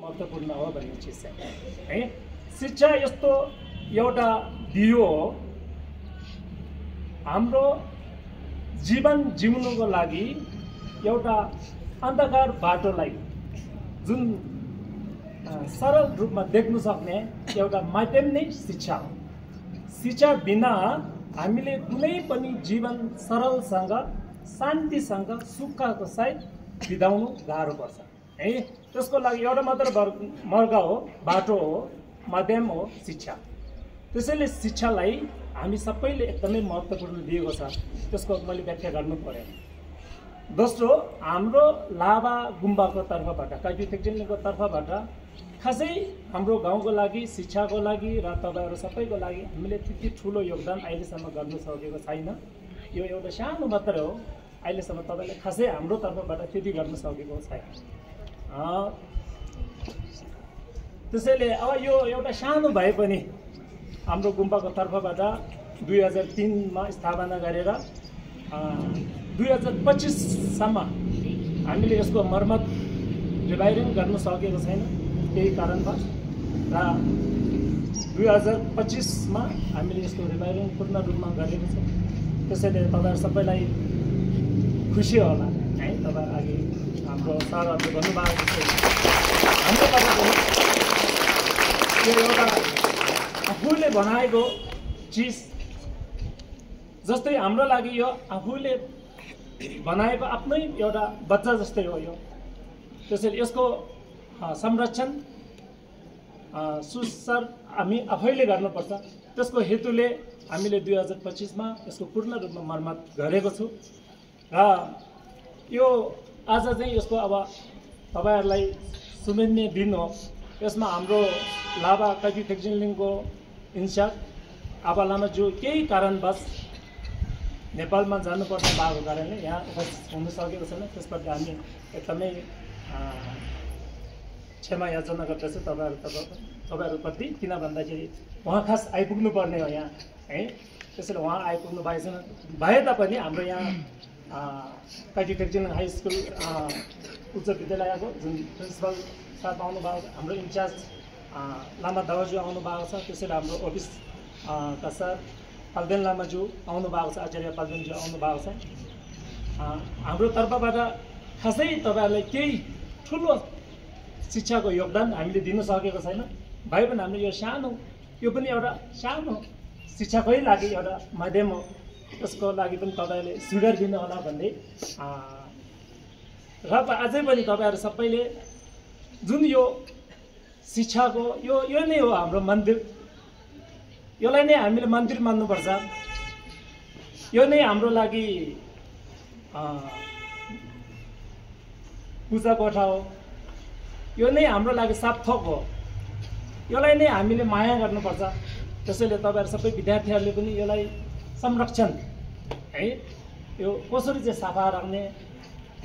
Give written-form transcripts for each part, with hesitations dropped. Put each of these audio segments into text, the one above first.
महत्त्वपूर्ण हो भन्ने चिज चाहिँ है। शिक्षा यस्तो एउटा दियो हो हाम्रो जीवन जिउनुको लागि एउटा अन्धकार बाटोलाई जुन सरल रूपमा देख्न सक्ने एउटा माध्यम नै शिक्षा हो। शिक्षा बिना हामीले कुनै पनि जीवन सरलसँग शान्तिसँग सुखको साथ बिताउनु गाह्रो पर्छ है। त्यसको लागि एउटा मात्र मार्ग हो, बाटो हो, माध्यम हो शिक्षा। त्यसैले शिक्षालाई हामी सबैले एकदमै महत्त्वपूर्ण दिएको छ, त्यसको मैले व्याख्या गर्नु पर्यो। दोस्रो, हाम्रो लाभा गुम्बाको तर्फबाट, काजी टेक्जिङको तर्फबाट खासै हाम्रो गाउँको लागि, शिक्षाको लागि र तपाईँहरू सबैको लागि हामीले त्यति ठुलो योगदान अहिलेसम्म गर्न सकेको छैन। यो एउटा सानो मात्र हो, अहिलेसम्म तपाईँले खासै हाम्रो तर्फबाट त्यति गर्न सकेको छैन। त्यसैले अब यो एउटा सानो भए पनि हाम्रो गुम्बाको तर्फबाट 2003 स्थापना गरेर 2025 सम्म हामीले यसको मर्मत रिभाइरिङ गर्न सकेको छैन केही कारणवश, र 2025 मा हामीले यसको रिभाइरिङ पूर्ण रूपमा गरेको छ। त्यसैले तपाईहरु सबैलाई खुसी होला है। तपाईहरु अघि हाम्रो सरहरूले भन्नुभएको जस्तै हाम्रो पाटो यो एउटा आफूले बनाएको चिज जस्तै हाम्रो लागि यो आफूले बनाएको आफ्नै एउटा बच्चा जस्तै हो यो। त्यसैले यसको संरक्षण सुसार हामी आफैले गर्नुपर्छ। त्यसको हेतुले हामीले 2025 मा यसको पूर्ण रूपमा मर्मत गरेको छु र यो आज चाहिँ यसको अब तपाईहरुलाई सुमिन्ने दिन हो। यसमा हाम्रो लाभा काजी टेक्जिङलिङको इन्चार्ज आबा लामाज्यू केही कारणवश नेपालमा जानुपर्ने भएको कारणले यहाँ उपस्थित हुन सकेको छैन। त्यसबाट हामी एकदमै क्षमा याचना गर्दछु तपाईहरुप्रति, किन भन्दाखेरि उहाँ खास आइपुग्नु पर्ने हो यहाँ है। त्यसैले उहाँ आइपुग्नु भए तापनि हाम्रो यहाँ काजी टेक्जिङ हाई स्कुल उच्च विद्यालयको जुन प्रिन्सिपल साहब आउनु भएको, हाम्रो इन्चार्ज लामा दावाज्यू आउनु भएको छ। त्यसैले हाम्रो अफिस का सर पाल्देन लामाज्यू आउनु भएको छ, आचार्य पाल्देनज्यू आउनु भएको छ। हाम्रो तर्फबाट खासै तपाईहरुलाई केही ठुलो शिक्षाको योगदान हामीले दिन सकेको छैन भए पनि हामीले यो सानो, यो पनि एउटा सानो शिक्षाकै लागि एउटा माध्यम हो। त्यसको लागि पनि तपाईहरुले स्वीकार दिनु होला भन्दै र अझै पनि तपाईहरु सबैले जुन यो शिक्षाको यो नै हो हाम्रो मन्दिर, यसलाई नै हामीले मन्दिर मान्नुपर्छ। यो नै हाम्रो लागि पूजा कोठा हो, यो नै हाम्रो लागि सार्थक हो। यसलाई नै हामीले माया गर्नुपर्छ। त्यसैले तपाईहरु सबै विद्यार्थीहरूले पनि यसलाई संरक्षण है, यो कसरी चाहिँ सफा राख्ने,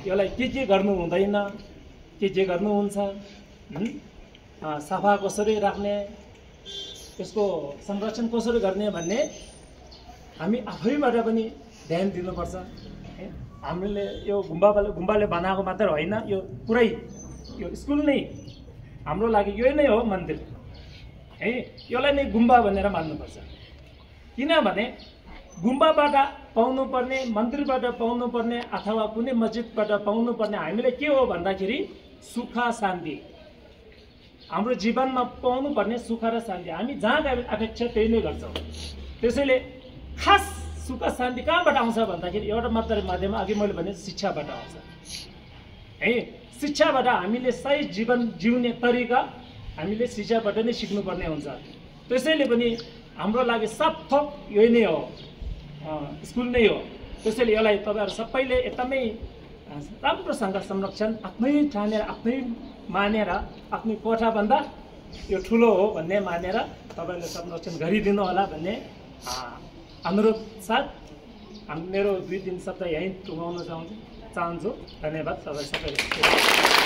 यसलाई के गर्नु हुँदैन, के गर्नुहुन्छ, सफा कसरी राख्ने, यसको संरक्षण कसरी गर्ने भन्ने हामी आफैबाट पनि ध्यान दिनुपर्छ। हामीले यो गुम्बाले बनाएको मात्र होइन, यो पुरै यो स्कुल नै हाम्रो लागि यो नै हो मन्दिर है। यसलाई नै गुम्बा भनेर मान्नुपर्छ। किनभने गुम्बाबाट पाउनुपर्ने, मन्दिरबाट पाउनुपर्ने अथवा कुनै मस्जिदबाट पाउनुपर्ने हामीले के हो भन्दाखेरि सुख शान्ति, हाम्रो जीवनमा पाउनुपर्ने सुख र शान्ति हामी जहाँ अपेक्षा त्यही नै गर्छौँ। त्यसैले खास सुख शान्ति कहाँबाट आउँछ भन्दाखेरि एउटा मात्र माध्यम, अघि मैले भने शिक्षाबाट आउँछ है। शिक्षाबाट हामीले सही जीवन जिउने तरिका हामीले शिक्षाबाट नै सिक्नुपर्ने हुन्छ। त्यसैले पनि हाम्रो लागि सार्थक यही नै हो, स्कुल नै हो। त्यसैले यसलाई तपाईहरु सबैले एकदमै राम्रोसँग संरक्षण आफ्नै ठानेर, आफ्नै मानेर, आफ्नै कोठाभन्दा यो ठुलो हो भन्ने मानेर तपाईहरुले संरक्षण गरिदिनु होला भन्ने अनुरोध साथ मेरो 2-3 शब्द यहीँ टुङ्गाउन चाहन्छु। धन्यवाद तपाईहरु सबैलाई।